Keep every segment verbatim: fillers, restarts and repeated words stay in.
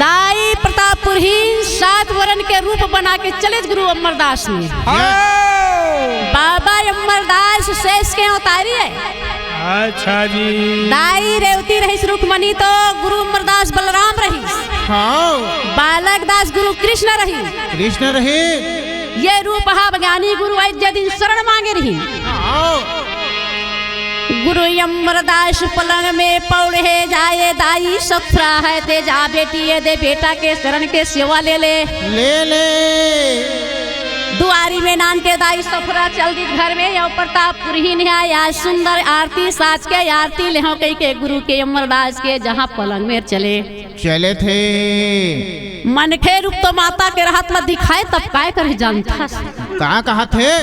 दाई प्रतापपुरहीन सात वरन के रूप बना के चलेच गुरु अमरदास में। हाँ। बाबा अमरदास शेष के अवतारी हे। अच्छा जी। दाई रेवती रहिस रुक्मणी तो गुरु अमरदास बलराम रहिस। हाँ। बालक दास गुरु कृष्ण रहिस। कृष्ण रहिस। ये रूप हा ज्ञानी गुरु आय जे दिन शरण मांगे रहिन। हाँ। गुरु अमरदास पलंग में पौड़े जाए, दाई सफरा हे ते जा बेटी, ये दे बेटा के शरण के सेवा ले ले। ले ले। दुआरी में नान के दाई सफरा चल दिस घर में, अउ प्रतापपुरहीन आय, सुंदर आरती साज के आरती लेहूं कहिके गुरु के अमरदास के जहां पलंग में चले। चले थे। मनखे रूप तो माता के रहत ला दिखाए, तब काय करे जानथस? का कहत हे?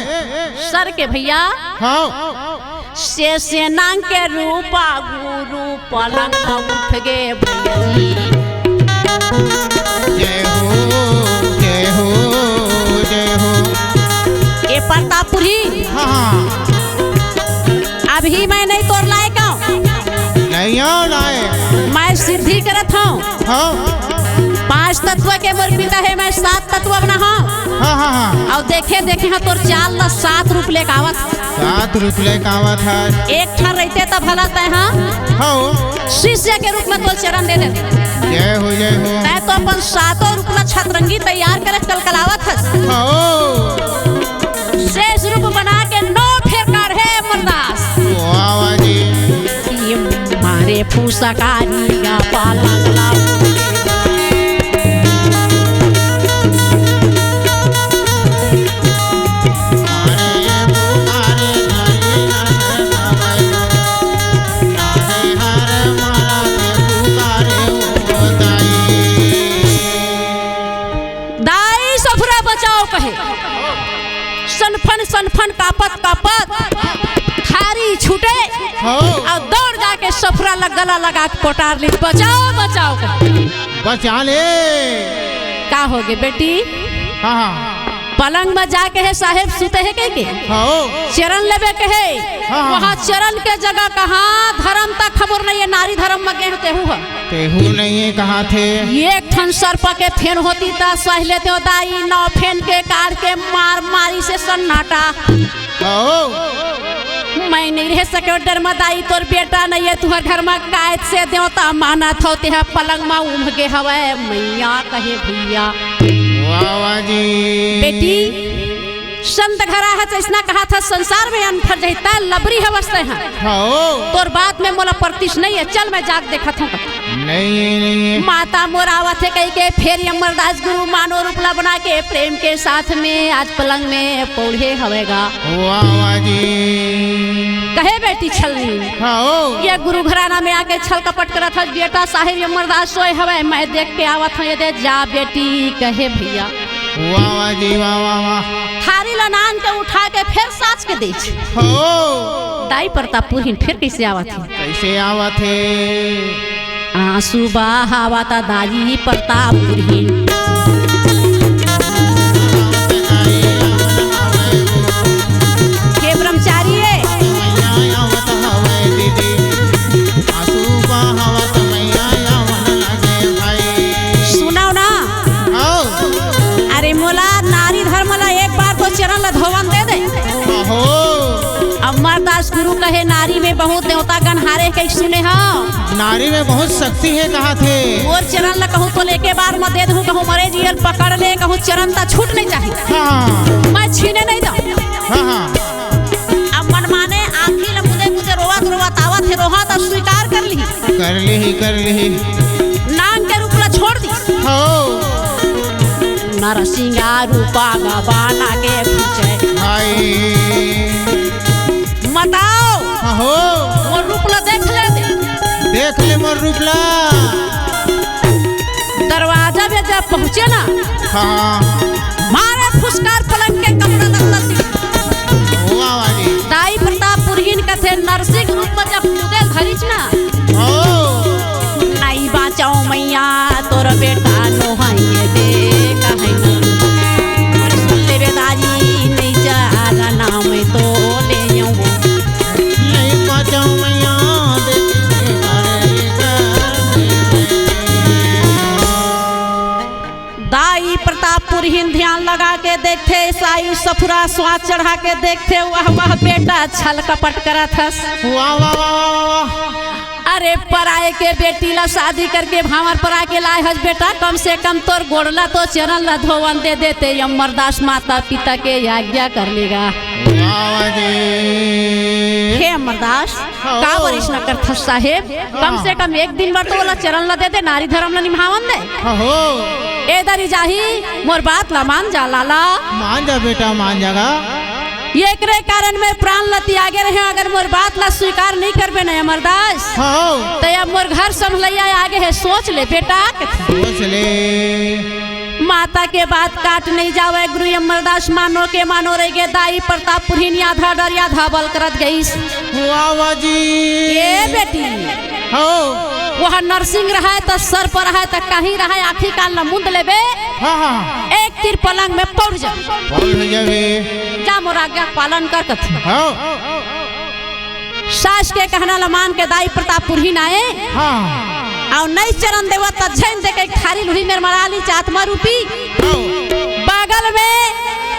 सर के भैया। हाँ। से सेनांग के रूपा गुरु पलंग म उठ गे भैया जी। जय हो, जय हो, जय हो। ए प्रतापपुरी। हाँ, हाँ। अभी मैं नहीं तोर लायक हूँ। नहीं हो लायक। मैं सिद्धि करत हूँ। हाँ। पांच तत्व के मोर पिता हे, मैं सात तत्व बना हूँ। हाँ, हाँ, हाँ। अउ देखे, देखे हाँ तोर चाल ला सात रूप लेके आवत। सात रूप लेके आवत हे। एक ठन रहिते त भला तैं हाँ। हाँ। शिष्य के रूप में तोर चरण दे देते। जय हो, जय हो। तैं तो अपन सातों रूप ला छतरंगी तैयार करे कलकलावत हस। हाँ। शेष रूप बना के नौ फेर काढ़े अमरदास। वाह, वाह जी। ये मारे फुसकारी गा पाला गुलाब। दाई सफरा बचाओ कहे। सनफन सनफन कापत कापत थारी छूटे। हाँ। अउ दौड़ जाके सफरा लग गला लगा के पोटार ली, बचाओ बचाओ कहे। बचा ले। का होगे बेटी? हाँ, हाँ। पलंग में जाके हे साहेब सुते हे कहिके। हाँ। चरण लेबे कहे। हाँ, हाँ। वहाँ चरण के जगह कहाँ धर्म तक खबर नहीं हे, नारी धर्म में गे हे तेहू ह। तेहू नहीं हे कहाथे। एक ठन सर्प के फेन होती त सह लेते हो दाई, नौ फेन के काढ़ के मार मारी से सन्नाटा। आओ। मैं नहीं रह सके डर में दाई, तोर बेटा नहीं हे तुहर घर में कायद से देवता मानत हो, तेहा पलंग में उमगे हवय मैया कहे भैया। वाह, वाह जी। बेटी, संत घरा हे, जैसना कहाथा, संसार में अनफर जहिता, लबरी हवस तैं हा। हाँ। तोर बात में मोला परतिस नहीं हे, चल मैं जाके देखत हूँ। नहीं, नहीं। माता मोर आवत हे कहिके, फेर अमरदास गुरु मानव रूप ला बना के प्रेम के साथ में आज पलंग में पौड़े हवय गा। वाह, वाह जी। कहे बेटी छलनी। हाँ। ये गुरु घराना में आके छल कपट करत हस, बेटा साहेब अमरदास सोए हवय, मैं देख के आवत हूँ, ये दे जा बेटी, कहे भैया। वाह, वाह जी, वाह, वाह, वाह। थारी ला नान के उठा के फेर साच के देच। हो। दाई प्रतापपुरहीन फेर कइसे आवत हे? कइसे आवत हे? आंसू बहावत दाई प्रतापपुरहीन। हे ब्रह्मचारी रे। आंसू बहावत मैया आवन लगे भाई। सुनव ना। आओ। अरे मोला नारी धर्म ला एक बार तो चरण ला धोवन दे दे। अहो। अमरदास गुरु कहे नारी में बहुत देवता गण हारे कहि सुने हव। नारी में बहुत शक्ति हे कहाथे। मोर चरण ला कहूँ तो एके बार म दे दूँ, कहूँ मरे जियल पकड़ ले, कहूँ चरण ता छूट नहीं जाही। हाँ। मैं छीने नहीं दंव। हाँ, हाँ। अब मनमाने आँखी ल मुदे मुदे रोवत रोवत आवत हे, रोहा त स्वीकार कर लिही। कर लिही, कर लिही। नांग के रूप ला छोड़ दिस। हो। नरसिंहा रूपा गा बना के पूछे। हाय। बताओ। हाँ हो। मोर रूप ला देख ले दे। देख ले मोर रूप ला। दरवाजा में जब पहुँचे ना, हाँ। मारे फुसकार पलंग के कपड़ा लत्ता दी। वाह वाली। दाई प्रतापपुरहीन कथे नरसिंह रूप में जब कूदे धरिच ना। ओ। नहीं बाँचव मैया तोर बेटा नोहइये दे कहइनी। अरे सुन ले बेदारी नहीं चारा नाम तो ले आऊँ। नहीं बाँचव मैया दे। सफुरा स्वाद चढ़ा के देखथे, वाह वाह बेटा, छल कपट करत हस। वाह, वाह, वाह, वाह, वाह। अरे पराए के बेटी ला शादी करके भांवर परा के लाए हस बेटा, कम से कम तोर गोड़ ला तो चरण ला धोवन दे देते। अमरदास माता पिता के आज्ञा कर लेगा। वाह, वाह जी। हे अमरदास, हाँ। का बरिस न करथस साहेब? कम से कम एक दिन बर तो ओला चरण ला दे दे, नारी धर्म ला निभावन दे। हाँ हो। ए दरी जाही, मोर बात ला मान जा लाला। मान जा बेटा, मान जागा। एकरे कारण मैं प्राण ला त्यागे रहे हंव, अगर मोर बात ला स्वीकार नहीं करबे न अमरदास, हाँ। तो अब मोर घर संभलैया आगे हे, सोच ले बेटा। सोच ले। माता के बात काट नहीं जावय गुरु अमरदास, मानो के मानो रह गे। दाई प्रताप पुरहिन आधा डर आधा बल करत गईस। वाह वाह जी। ए बेटी, हो। वह नरसिंह रहय त सर पर रहय त कहीं रहय, आखी कान ल मुंद लेबे। हाँ, हाँ। एक तीर पलंग में पड़ जा। पड़ हो जाबे। जा मोर आज्ञा पालन कर कथे। हाँ। सास के कहना ल मान के दाई प्रताप पुरहिन आए। हाँ। अउ नहीं चरण देवत त झैन दे के एक थारी लुही मेर मरा ली चातमा रूपी। हाँ। बगल में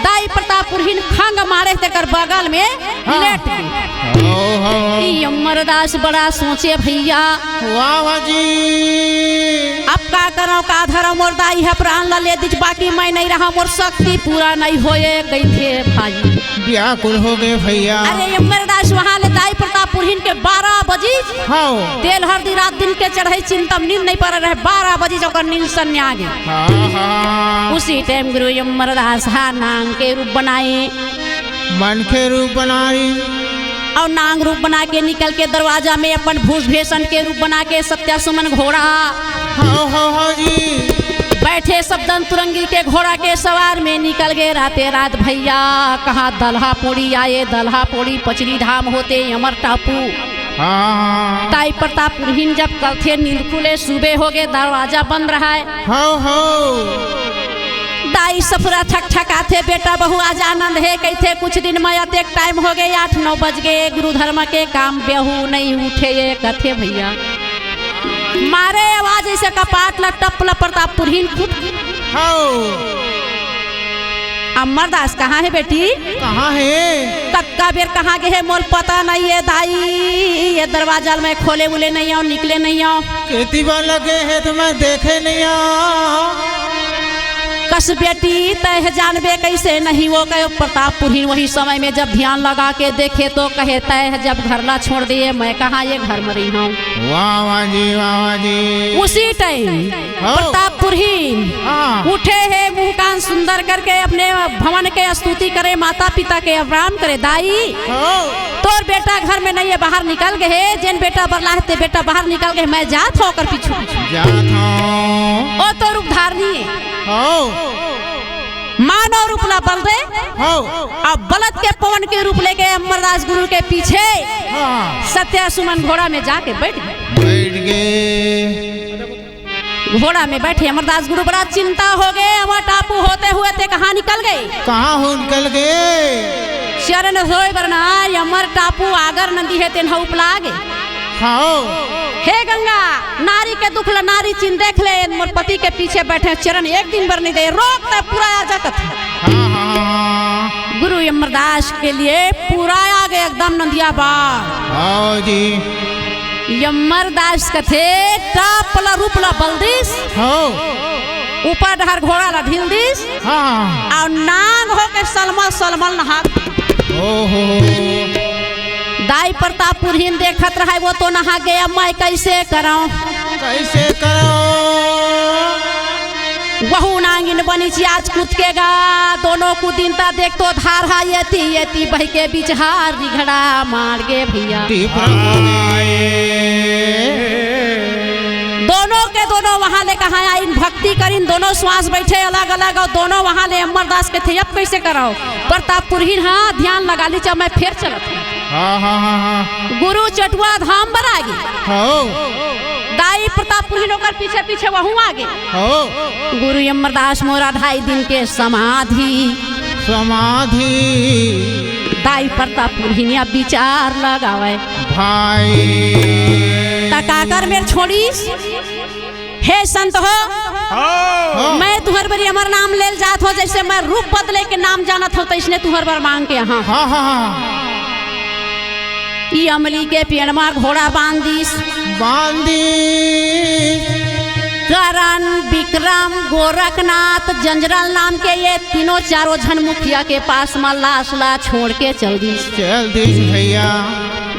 दाई प्रताप पुरहिन खंग मारे तेकर बगल में हाँ। लेट गे। हाँ, हाँ, हाँ। ई अमरदास बड़ा सोचे भैया। वाह, वाह जी। अब का करंव, का धरंव, मोर दाई ह प्राण ला ले दिस, बाकी मैं नहीं रहंव, मोर शक्ति पूरा नहीं होए, कहिथे भाई। व्याकुल हो गए भैया। अरे अमरदास वहां ले दाई प्रताप पुरहिन के बारह बजी। हाँ। तेल हरदी रात दिन के चढ़ई, चिंता म नींद नहीं पड़े रहे, बारह बजी ओकर नींद सन्या गे। हाँ, हाँ। उसी टाइम गुरु अमरदास हा नांग के रूप बनाए। मनखे रूप बनाई। अउ नांग रूप बना के निकल के दरवाजा में अपन भूषभेषन के रूप बना के सत्या सुमन घोड़ा हाँ, हाँ, हाँ जी। बैठे सब दंतुरंगी के घोड़ा के सवार में निकल गए राते रात भैया। कहाँ दलहा पोड़ी आए, दलहा पोड़ी पचरी धाम होते अमर टापू। हाँ। दाई प्रताप पुरहिन जब कलथे नींद खुले, सुबह हो गए, दरवाजा बंद रहा है। हाँ, हाँ। दाई सफुरा ठकठकाथे, बेटा बहू आज आनंद हे कहिथे, कुछ दिन में अतेक टाइम हो गए, आठ नौ बज गए, गुरु धर्म के काम बेहू नहीं उठे ये कथे भैया। मारे आवाज ऐसे कपाट ला टप ला प्रताप पुरहिन कुट। हाँ। अमरदास कहाँ हे बेटी? कहाँ हे? कतका बेर कहाँ गे हे मोल पता नहीं हे दाई, ये दरवाजा ल मैं खोले उले नहीं आंव, निकले नहीं आंव। खेती बर लगे हे त मैं देखे नहीं आंव। कस बेटी तय हे जानबे कैसे नहीं वो कहे प्रताप पुरहिन वही समय में जब ध्यान लगा के देखे तो कहे तय हे जब घर ला छोड़ दिए मैं कहाँ ये घर में रही हूँ। वाह वाह जी, वाह वाह जी। उसी टाइम हाँ। प्रताप पुरहिन हाँ। उठे हे मुंह कान सुंदर करके अपने भवन के स्तुति करे, माता पिता के प्रणाम करे, दाई हाँ। तोर बेटा घर में नहीं हे, बाहर निकल गए हे, जेन बेटा बर लाए हे ते बेटा बाहर निकल गए हे, मैं जात हंव ओकर पीछू पीछू। जात हंव। ओ तो रूप धारनी हे। हाँ। मानव रूप ला बल दे। हाँ। अब बलत के पवन के रूप लेके अमरदास गुरु के पीछे हाँ। सत्या सुमन घोड़ा में जाके बैठ गए। बैठ गए। घोड़ा में बैठे अमरदास गुरु बड़ा चिंता हो गए, अमर टापू होते हुए ते कहाँ निकल गए? कहाँ हो निकल गए? चरण धोए बर नार अमर टापू आगर नदी हे तेन ह उपला गे। हाँ। हे गंगा, नारी के दुख ला नारी चिन देख ले, मोर पति के पीछे बैठे चरण एक दिन बर नहीं दे, रोक ते पूरा आ जा कथे। हाँ, हाँ, हाँ। गुरु अमरदास के लिए पूरा आ गए एकदम नदिया बाढ़। हाँ जी। अमरदास कथे टाप ला रूप ला बल दिस। हाँ। ऊपर डहर घोड़ा ला ढील दिस। हाँ। अउ नांग होके सलमल सलमल नहा। ओहो। दाई प्रताप पुरहिन देखत रहे, वो तो नहा गया, मैं कैसे करंव? कैसे करंव? वहू नांगिन बनिच आज कुतकेगा, दोनों कुदिन ता देख तो धार हा एती एती बहि के बिचहार रिघड़ा मार गे भैया। टीप रखो रे। दोनों के दोनों वहां ले कहाँ आइन, भक्ति करिन, दोनों श्वास बैठे अलग अलग, अउ दोनों वहां ले अमरदास कथे अब कैसे करंव? प्रताप पुरहिन हा ध्यान लगा लिस, मैं फेर चलत हंव। हाँ, हाँ, हाँ, हाँ। गुरु चटुआ धाम बर आ गे। हाँ। दाई प्रताप पुरहिन ओकर पीछे पीछे वहू आ गे। हाँ। गुरु अमरदास मोरा ढाई दिन के समाधि। समाधि। दाई प्रताप पुरहिन या बिचार लगावय। भाई। त काकर मेर छोड़िस? हे संत हो, हाँ। मैं तुहर बर अमर नाम लेल जात हो, जैसे मैं रूप बदले के नाम जानत हो, तैसने तुहर बर मांग के यहाँ। हाँ, हाँ, हाँ। ई अमली के पेड़ मा घोड़ा बांध दिस। बांध दिस। करण, विक्रम, गोरखनाथ, जंजरल नाम के ये तीनों चारों झन मुखिया के पास मा लाश ला छोड़ के चल दिस। चल दिस भैया।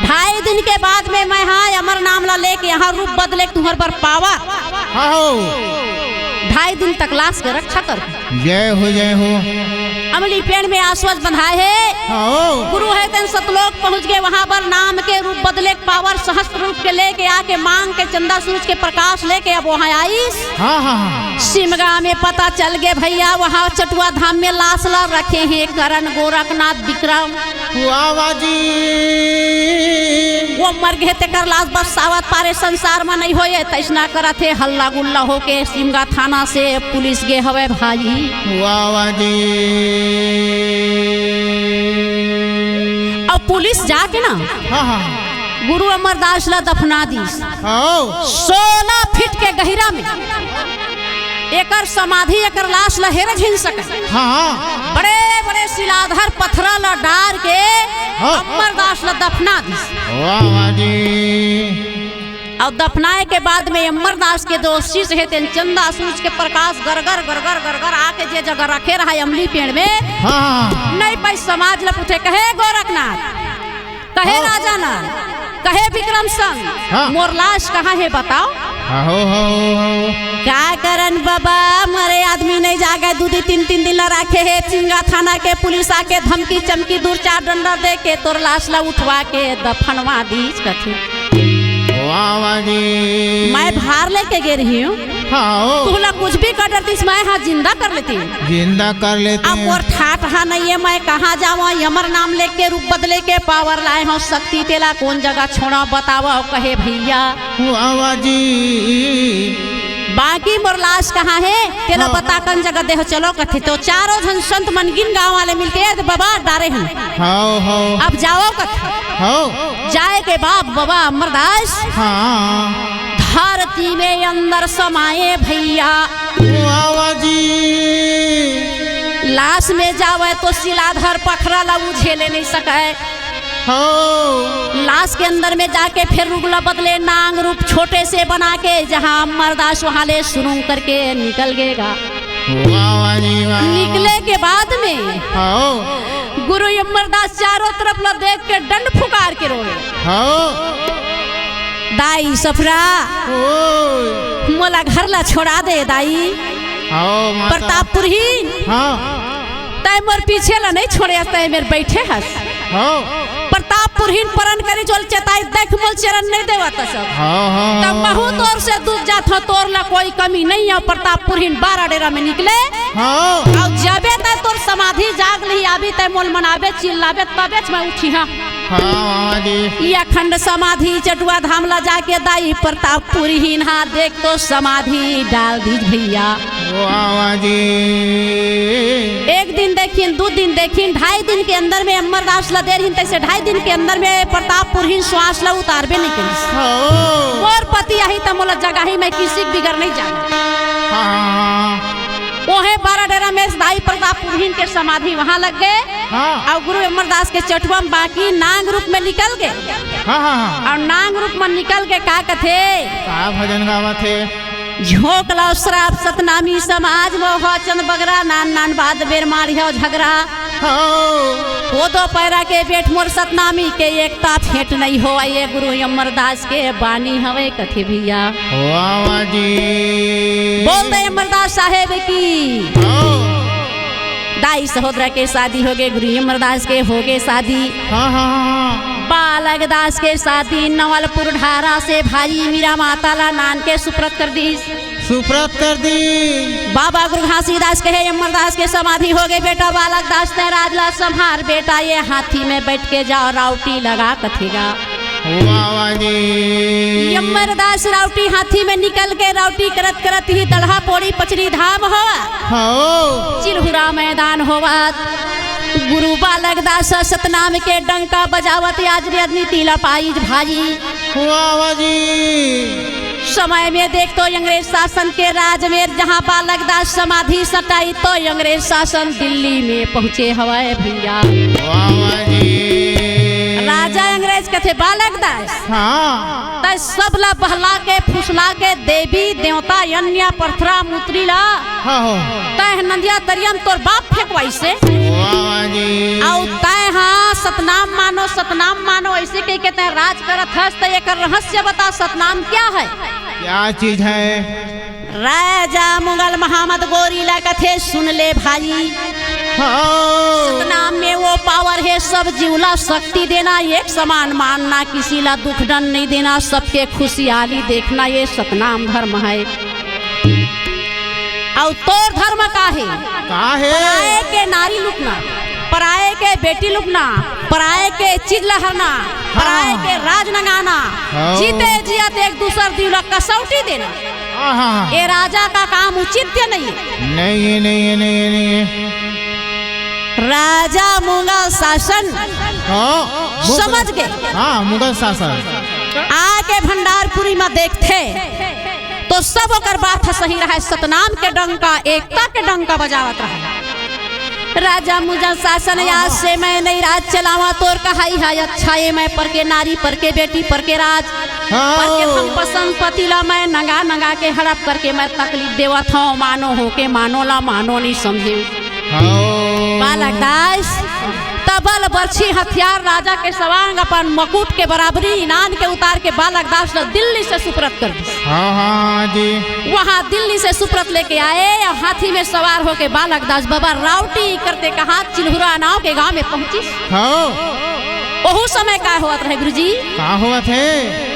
ढाई दिन के बाद में मैं हाँ अमर नाम ला लेके यहाँ रूप बदले के तुहर बर पावा। हाँ हो। ढाई दिन तक लाश के रक्षा कर। जय हो, जय हो। अमली पेड़ में आसवज बंधाए हे। हाँ हो। गुरु हे तेन सतलोक पहुँच गे, वहाँ पर नाम के रूप बदले के पावर सहस्त्र रूप के लेके आके मांग के चंदा सूरज के प्रकाश लेके अब वहाँ आइस। हाँ, हाँ, हाँ। सिमगा में पता चल गे भैया, वहाँ चटुआ धाम में लाश ला रखे हे करण, गोरखनाथ, विक्रम। वाह, वाह जी। वो मर गे तेकर लाश बरसावत पारे संसार में नहीं होए, तैसना करत हे हल्ला गुल्ला होके सिमगा थाना से पुलिस गे हवे भाई। वाह, वाह जी। अब पुलिस जाके ना हाँ, हाँ। गुरु अमरदास ला दफना दिस। हाँ। सोलह फीट के गहिरा में एकर समाधि, एकर लाश ला हेरे झिन सके। हाँ, हाँ। बड़े बड़े शिलाधर पथरा ला डार के हाँ। अमरदास ला दफना दिस। वाह, वाह जी। अउ दफनाए के बाद में अमरदास के दो शिष्य हे, तेन चंदा सूरज के प्रकाश गरगर, गरगर, गरगर आके जे जगह रखे रहा अमली पेड़ में, हाँ, हाँ। नहीं पाई समाज ला पूछे, कहे गोरखनाथ, कहे हाँ। राजानंद, कहे विक्रम संग, हाँ। मोर लाश कहाँ हे बताओ? हाँ, हो, हो, हो, हो। का करन बाबा, मरे आदमी नहीं जागे, दू दू तीन तीन दिन ला राखे हे, सिमगा थाना के पुलिस आके धमकी चमकी दू चार डंडा दे के तोर लाश ला उठवा के दफनवा दीस कथे। वाह, वाह जी। मैं भार लेके गे रही हूँ। हाँ, ओ। तुहला कुछ भी कर डरतीस, मैं हाँ जिंदा कर लेती हूँ। जिंदा कर लेती अब हूँ। मोर ठाठ हा नहीं है, मैं कहाँ जावा? अमर नाम लेके रूप बदले के पावर लाए हूँ शक्ति, तेला कौन जगह छोड़ा बतावा, कहे भैया। वाह, वाह जी। बाकी मोर लाश कहाँ हे? तेला हाँ। बता कन जगह देहो चलो कथे। तो चारों झन संत मन गिन गाँव वाले मिलके, "ए बाबा डारे हन।" हाँ, हाँ। अब जाओ कथे। हाँ। जाए के बाद बाबा अमरदास हाँ। धरती में अंदर समाए भैया। वाह, वाह जी। लाश में जावे तो शिलाधर पखरा ला उ झेले नहीं सके। हो। लाश के अंदर में जाके फिर रूप ला बदले, नांग रूप छोटे से बना के जहाँ अमरदास वहाँ ले सुरुंग करके निकल गेगा। वाह, वाह जी, वाह। निकले के बाद में हो। गुरु अमरदास चारों तरफ ला देख के डंड फुकार के रोवे। हो। दाई सफरा, ओए। मोला घर ला छोड़ा दे दाई। हो, माता। प्रतापपुरहीन। हाँ। तै मोर पीछे ला नहीं छोड़े, तै मेर बैठे हस। हो। प्रतापपुरहीन परन करी चोल चेताई, देख मोल चरण नहीं देवा त सब। हाँ, हाँ, तब हाँ, महू हाँ। तोर से दूर जात हो, तोर ला कोई कमी नहीं है। प्रतापपुरहीन बारह डेरा में निकले। हाँ। अउ जबे तै तोर समाधि जाग लिही, अभी तै मोल मनाबे, चिल्लाबे, तबे मैं उठी हाँ। हाँ, मामा जी। ये अखंड समाधि चटुआ धाम ला जाके दाई प्रतापपुरहीन हा देख तो समाधि डाल दीज भैया। वाह, वाह जी। एक दिन देखिन, दू दिन देखिन, ढाई दिन के अंदर में अमरदास ला दे रहिन, तैसे ढाई दिन के अंदर में प्रतापपुरहीन श्वास ला उतारबे नहीं करिस। हो। मोर पति आही त मोला जगाही, मैं किसी के बिगर नहीं जाना। हाँ। ओहे बारह डेरा में दाई प्रतापपुरहीन के समाधि वहाँ लग गए। हाँ। अउ गुरु अमरदास के चटुआ में बाकी नांग रूप में निकल गे। हाँ, हाँ, हाँ। अउ नांग रूप में निकल के का कथे? का भजन गावत हे? झोंक लव श्राप सतनामी समाज मोह चंद बगरा, नान नान बात बेर मारियो झगरा। हाँ। ओ दो पैरा के बेट मोर सतनामी के एकता फेंट नहीं हो, ये गुरु अमरदास के बानी हवे कथे भैया। वाह, वाह जी। बोल दे अमरदास साहेब की। हाँ। दाई सहोदरा के शादी होगे, गुरु अमरदास के होगे शादी। हाँ, हाँ, हाँ, हाँ। बालक दास के शादी नवलपुर ढारा से भाई मीरा माता ला नान के सुप्रत कर दीस। सुप्रत कर दी। बाबा गुरु घासीदास कहे अमरदास के समाधि होगे, बेटा बालक दास तै राज ला संभार, बेटा ये हाथी में बैठ के जाओ, राउटी लगा कथेगा। वाह, वाह जी। अमरदास राउटी हाथी में निकल के राउटी करत करत ही दलहा पोड़ी पचरी धाम होवा। हो। चिलहुरा मैदान होवा। गुरु बालक दास सतनाम के डंका बजावत आज रे अदनी तीला पाइज भाई। वाह, वाह जी। समय में देख तो अंग्रेज शासन के राज में जहाँ बालक दास समाधि सटाई तो अंग्रेज शासन दिल्ली में पहुँचे हवय भैया। राजा अंग्रेज कथे, "बालक दास, हाँ। तै सब ला बहला के फुसला के देवी देवता अन्य पथरा मुतरी ला, हाँ हो। तै नदिया तरिया म तोर बाप फेंकवाइसे। अउ तै हा सतनाम मानो, सतनाम मानो, ऐसे कह के तै राज करत हस, त एकर रहस्य बता, सतनाम क्या है?" क्या चीज है? राजा मुगल महामत गोरी ला कथे, "सुन ले भाई, हाँ। सतनाम में वो पावर है, सब जीव ला शक्ति देना, एक समान मानना, किसी ला दुख दंड नहीं देना, सबके खुशियाली देखना, ये सतनाम धर्म है।" अउ तोर धर्म का हे? का हे? पराए के नारी लुटना, पराए के बेटी लुटना, पराए के चीज लहरना, हाँ। पराए के राज नंगाना, हाँ। जीते जियत एक दूसर दिल ला कसौटी देना। हाँ, हाँ, हाँ। ये राजा का काम उचित नहीं है। नहीं है, नहीं है, नहीं है, नहीं है। राजा मुगल शासन हाँ, मुगल समझ गए। हाँ, मुगल शासन। आके भंडारपुरी में देखते तो सब ओकर बात ह सही रहय, सतनाम के डंका, एकता के डंका बजावत रहय। राजा मुगल शासन, हाँ, आज हाँ। से मैं नई राज चलावा, तोर कहाई है अच्छा, ये मैं पर के नारी, पर के बेटी, पर के राज, हाँ। पर के धन संपत्ति ला मैं नंगा नंगा के हड़प करके मैं तकलीफ देवत हूँ, मानो हो के मानो ला मानो नहीं समझे। हाँ। बालक दास, तबल बरछी हथियार राजा के सवांग अपन मुकुट के बराबरी इनान के उतार के बालक दास ल दिल्ली से सुपरत कर दी। हाँ, हाँ, जी। वहाँ दिल्ली से सुपरत लेके आए और हाथी में सवार होके बालक दास बाबा राउटी करते कहा चिल्हुरा नाव के गांव में पहुंची। हाँ। ओहू समय का होत रहे गुरुजी? का होत हे?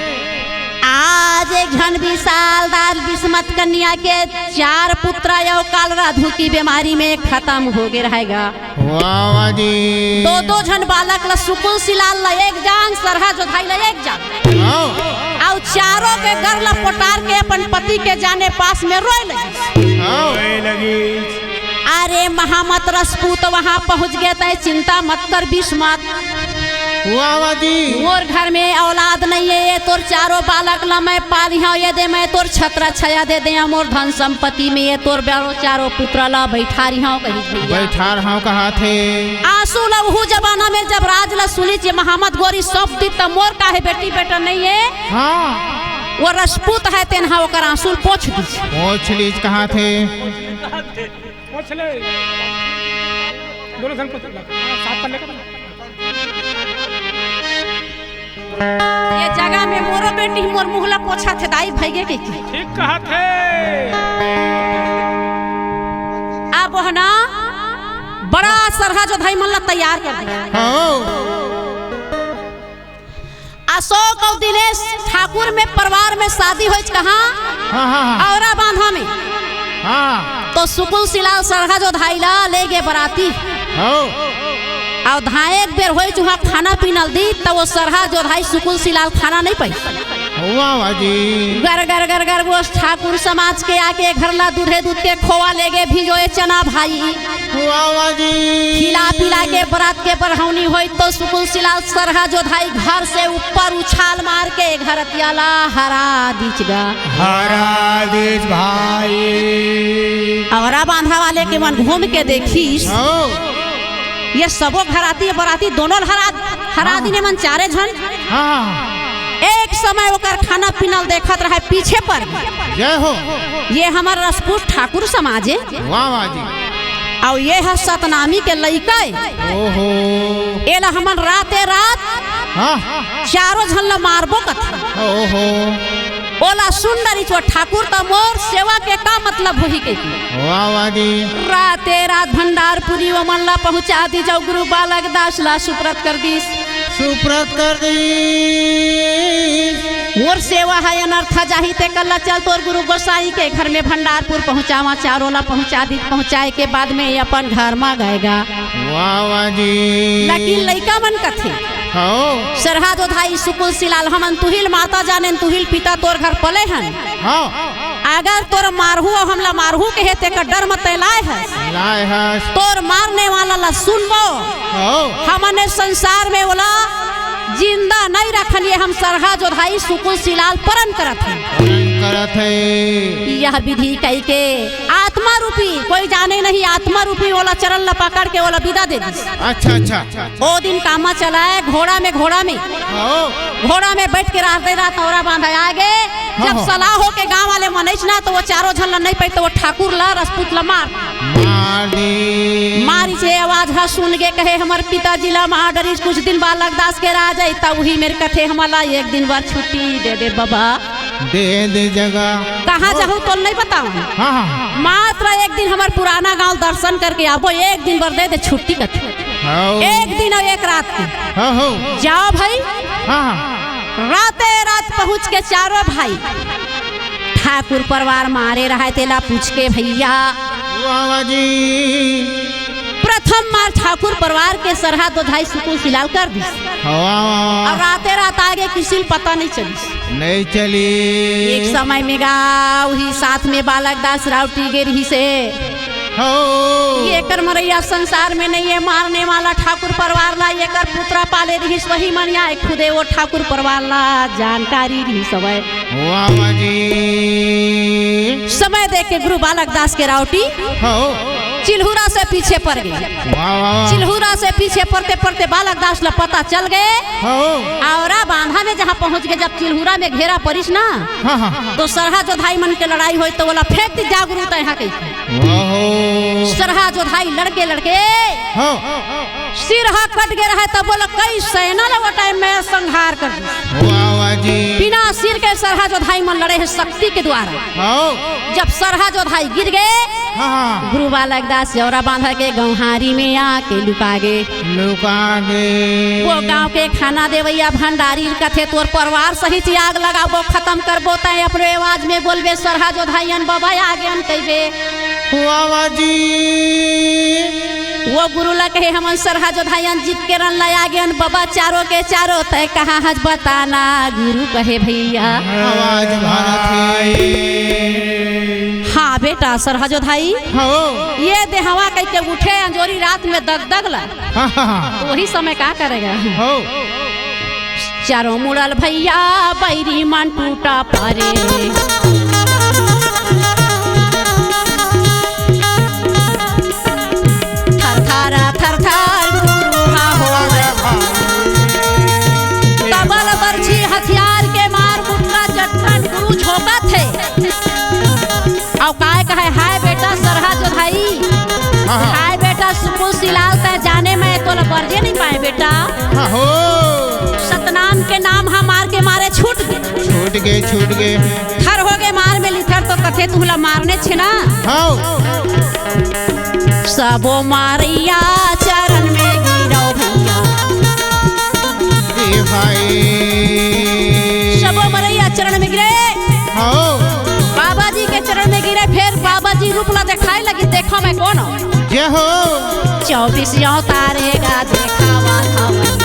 आज एक झन विशाल दास बिस्मत कन्या के चार पुत्र यो कालरा धुकी बीमारी में खत्म हो गए रहेगा। वाह, वाह जी। दो, दो झन बालक ला सुकुल सिलाल ला एक जांग, सरहा जोधाई ला एक जांग। हाँ। अउ चारों के गर ला पोटार के अपन पति के जाने पास में रोए लगी। हाँ। रोए लगी। अरे महामत रजपूत वहाँ पहुँच गए, तय चिंता मत कर बिस्मत। वाह, वाह जी। मोर घर में औलाद नहीं है, ये तोर चारों बालक ला मैं पालिहा हूँ, ये दे मैं तोर छत्र छाया दे दे, मोर धन संपत्ति में ये तोर चारों, चारों पुत्र ला बैठा रही हूँ, कही भैया। बैठा रहा हूँ, कहा थे। आंसू ला उहू जमाना में जब राज ला सुनी जे महामत गोरी सौंप दी, त मोर काहे बेटी बेटा नहीं है? हाँ। वो रजपूत है, तेन हा ओकर आंसू पोंछ दी। पोंछ लीज, कहा थे। पोंछ ले। दोनों झन पोंछ ले। साफ कर ले। ये जगह में मोरो बेटी मोर मुंह ला पोछा थे दाई भैगे के की। ठीक कहा थे। अब हो ना बड़ा सरहा जोधाई मन ला तैयार कर दिया। हाँ। अशोक अउ दिनेश ठाकुर में परिवार में शादी होइच कहाँ? हाँ, हाँ, हाँ। औरा बांधा में। हाँ। तो सुकुल सिलाल सरहा जोधाई ला ले गे बराती। हाँ। अउ धाए एक बेर होइच उहाँ खाना पीना ल दी, त वो सरहा जोधाई सुकुल सिलाल खाना नहीं पाई। वाह, वाह जी। गर, गर, गर, गर, वो ठाकुर समाज के आके घर ला दूधे दूध के खोवा ले गे भिजोए चना भाई। वाह, वाह जी। खिला पिला के बरात के बढ़ौनी होई तो सुकुल सिलाल सरहा जोधाई घर से ऊपर उछाल मार के घरतिया ला हरा दीच गा। हरा दीच भाई। औरा बांधा वाले के मन घूम के देखिस। हाँ। ये सबो घराती बराती दोनों ल हरा, हरा हाँ। दिने मन चारे झन। हाँ। एक समय ओकर खाना पीना ल देखत रहे पीछे पर। जय हो। ये हमर रजपूत ठाकुर समाज ए। वाह, वाह जी। अउ ये ह सतनामी के लइका ए। ओहो। एला हमन राते रात हाँ। चारों झन ल मारबो कथे। ओहो। ओला सुन डरिच वो ठाकुर त मोर सेवा के का मतलब होही कहिके। वाह, वाह जी। राते रात भंडारपुरी ओमन ला पहुंचा दीच अउ गुरु बालक दास ला सुप्रत कर दीस। सुप्रत कर दीस। मोर सेवा है अनर्थ जाही ते कल्ला चल तोर गुरु गोसाई के घर में भंडारपुर पहुंचावा, चारों ला पहुंचा दीस। पहुंचाए के बाद में ये अपन घर मा गएगा। वाह, वाह जी। लेकिन लइका मन कथे, हाँ। सरहा जोधाई सुकुल सिलाल हमन तुहिल माता जानेन, तुहिल पिता तोर घर पले हन। हाँ। अगर तोर मारहू अउ हमला मारहू कहे तेकर डर म तैं लाए हस। लाए हस। तोर मारने वाला ला सुनबो। हाँ। हमन ए संसार में ओला जिंदा नहीं रखन, ये हम सरहा जोधाई सुकुल सिलाल परन करत हन। परन करत थे। यह विधि कई के आत्मा रूपी, कोई जाने नहीं, आत्मा रूपी ओला चरण ला पकड़ के ओला विदा दे दिस। अच्छा, अच्छा। ओ दिन कामा चलाए, घोड़ा में, घोड़ा में, हाँ। घोड़ा में बैठ के रात दे रात औरा बांधा आगे। हाँ, जब हाँ। सलाह हो के गांव वाले मनइस ना, तो वो चारों झन ला नहीं पाई, तो वो ठाकुर ला, रजपूत ला मार मार दे। मारिस, ये आवाज हा सुन के कहे, "हमर पिताजी ला मार डरिस, कुछ दिन बालक दास के राज आई, त उही मेर कथे हमला एक दिन बर छुट्टी दे दे बबा।" दे दे जगह। कहाँ जाहूँ तोल नहीं बताऊँ। हाँ, हाँ। मात्र एक दिन हमर पुराना गांव दर्शन करके आबो, एक दिन बर दे दे छुट्टी कथे। हाँ। एक दिन अउ एक रात के। हाँ, हाँ। जाओ भाई। हाँ, हाँ। राते रात पहुँच के चारों भाई ठाकुर परवार मारे रहय तेला पूछ के भइया। वाह, वाह जी। प्रथम मार ठाकुर परवार के सरहा जोधाई सुकुन सिलाल कर दिस। वाह, वाह, वाह। अउ राते रात आगे किसी ल पता नहीं चलिस। नहीं चली। एक समय में गा उही साथ में बालक दास राउटी गे रिहिसे। हो। ये कर मरैया संसार में नहीं है, मारने वाला ठाकुर परवार ला, ये कर पुत्रा पाले रिहिस, वही मन या खुदे वो ठाकुर परवार ला जानकारी रिहिस हवय। वाह, वाह जी। समय देख के गुरु बालक दास के राउटी हो। चिल्हुरा से पीछे पड़ गए। वाह, वाह, वाह। चिल्हुरा से पीछे पड़ते पड़ते बालक दास ला पता चल गए। हो। औरा बांधा में जहाँ पहुँच गए, जब चिल्हुरा में घेरा परिस ना, हाँ, हाँ। तो सरहा जोधाई मन के लड़ाई होई तो बोला, "फेंक दी जा गुरु तैं हा," कही। वाह हो। सरहा जोधाई लड़के लड़के हाँ। सिर हा कट गए रहे, तब बोला, "कई सेना ला वो टाइम में संहार कर दी।" वाह, वाह जी। बिना सिर के सरहा जोधाई मन लड़े हैं शक्ति के द्वारा। हाँ। जब सरहा जोधाई गिर गए, हाँ, हाँ। गुरु बालक दास औरा बांधा के गौहारी में आके लुका गे। लुका गे। वो गांव के खाना देवैया भंडारी कथे, "तोर परिवार सहित आग लगाबो, खतम करबो, तैं अपने आवाज में बोलबे, सरहा जोधाई अन बबा आगे अन कहिबे।" वाह, वाह जी। वो गुरु ला कहे, "हमन सरहा जोधाई अन जीत के रन ला आगे अन बबा, चारों के चारों तैं कहाँ हस बताना।" गुरु कहे, "भइया।" आवाज भारत है। हाँ बेटा, सरहा जोधाई। हाँ। ये देहवा कह के उठे अंजोरी रात में दगदग ला। हाँ, हाँ, हाँ। तो वही समय का करेगा? हो। चारों मुड़ल भइया बैरी मन टूटा परे। थर थर थर थर गुरु हा होवे। तबल बरछी हथियार के मार मुटका चट्टन गुरु झोंकत हे। अउ काय कहे, "हाय बेटा सरहा जोधाई, हाँ, हाँ। हाय बेटा सुकुन सिलाल, तैं जाने मैं तोला बरजे नहीं पाए बेटा।" हाँ हो। सतनाम के नाम हा मार के मारे छूट गे। छूट गे, छूट गे। थर हो गे मार में लिथर तो कथे तुहला मारने छे ना। हाँ। सबो मरइया चरण में गिरव भइया। ए भाई। सबो मरइया चरण में गिरे। हाँ। बाबा जी के चरण में गिरे, फेर बाबा जी रूप ला देखाय लगिस, "देखव मैं कोन हंव।" जय हो। चौबीस अवतार हे गा देखावत हवय।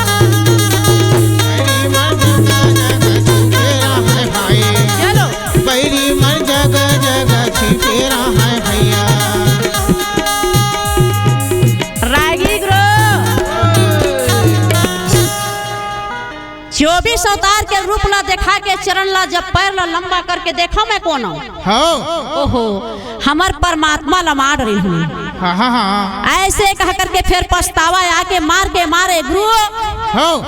बैरी मन जगह जगह छुपेरा है भाई। चलो। बैरी मन जगह जगह छुपेरा है भइया। रागी गुरु। चौबीस अवतार के रूप ला देखा के चरण ला जब पैर ला लंबा करके देखव मैं कोन हंव। हाँ। ओहो, हमर परमात्मा ला मार रही हूँ। हाँ, हाँ, हाँ। ऐसे कह करके फेर पछतावा आके मार के मारे गुरु। हाँ।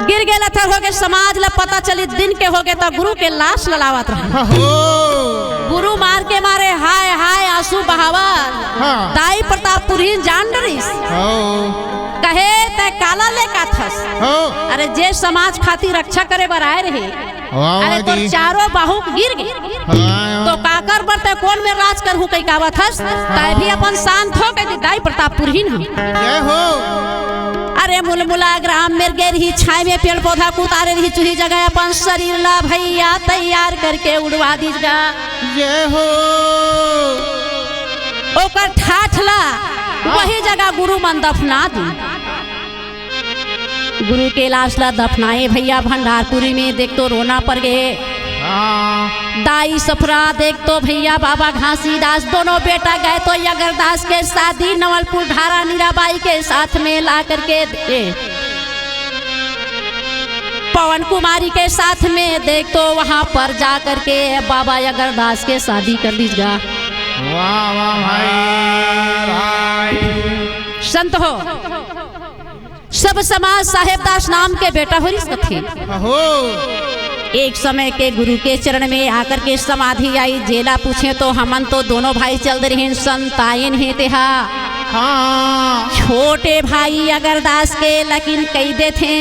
गिर गे लथर हो गे, समाज ला पता चली दिन के हो गे त गुरु के लाश ला लावत रहे। हाँ, हो। गुरु मार के मारे हाय हाय आंसू बहावत। हाँ। दाई प्रतापपुरी जान डरिस। हाँ। कहे, "तैं काला लेकाथस?" हाँ। अरे, जे समाज खातिर रक्षा करे बर आए रहे, वाह, अरे, वाह तोर जी। चारों बाहू गिर गे। हाँ। तो काकर बर तैं कोन में राज करहूं कहि कावत हस? तैं भी अपन शांत हो कहि दाई प्रतापपुरहिन हम। जय हो। अरे, मुलमुला ग्राम मेर गे रही, छाय में पेड़ पौधा कुतारे रही, चुही जगह अपन शरीर ला भइया तैयार करके उड़वा दीस गा। जय हो। ओकर ठाठ ला वही जगह गुरु मन दफना दी। गुरु के लाश ला दफनाए भइया भंडारपुरी में, देख तो रोना पर गे। हाँ। दाई सफरा देख तो भइया बाबा घासीदास, दोनों बेटा गए तो यगरदास के शादी नवलपुर ढारा नीराबाई के साथ में ला करके दे। पवन कुमारी के साथ में, देख तो वहां पर जा करके बाबा अगरदास के शादी कर दीजगा। वाह वाह भाई। संत हो, सब समाज साहेबदास नाम के बेटा होरिस कथे। हो। एक समय के गुरु के चरण में आकर के समाधि आई, जेला पूछे तो हमन तो दोनों भाई चल दे रहिन, संताइन हे तेहा। हाँ। छोटे भाई अगरदास के लेकिन कही देथे।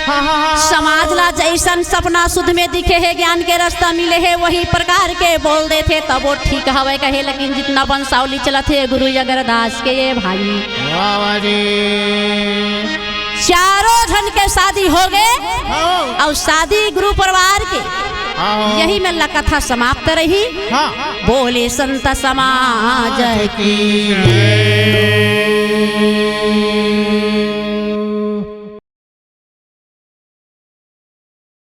हाँ, हाँ, हाँ। समाज ला जैसन सपना सुध में दिखे हे, ज्ञान के रास्ता मिले हे, वही प्रकार के बोल देथे, तब वो ठीक हवे कहे। लेकिन जितना बंसावली चलत हे गुरु अगरदास के ये भाई, वाह वाह जी। चारों झन के शादी हो गए हाँ। और शादी गुरु परिवार के हाँ। यही में लकथा समाप्त रही। हाँ। बोले संत समाज की।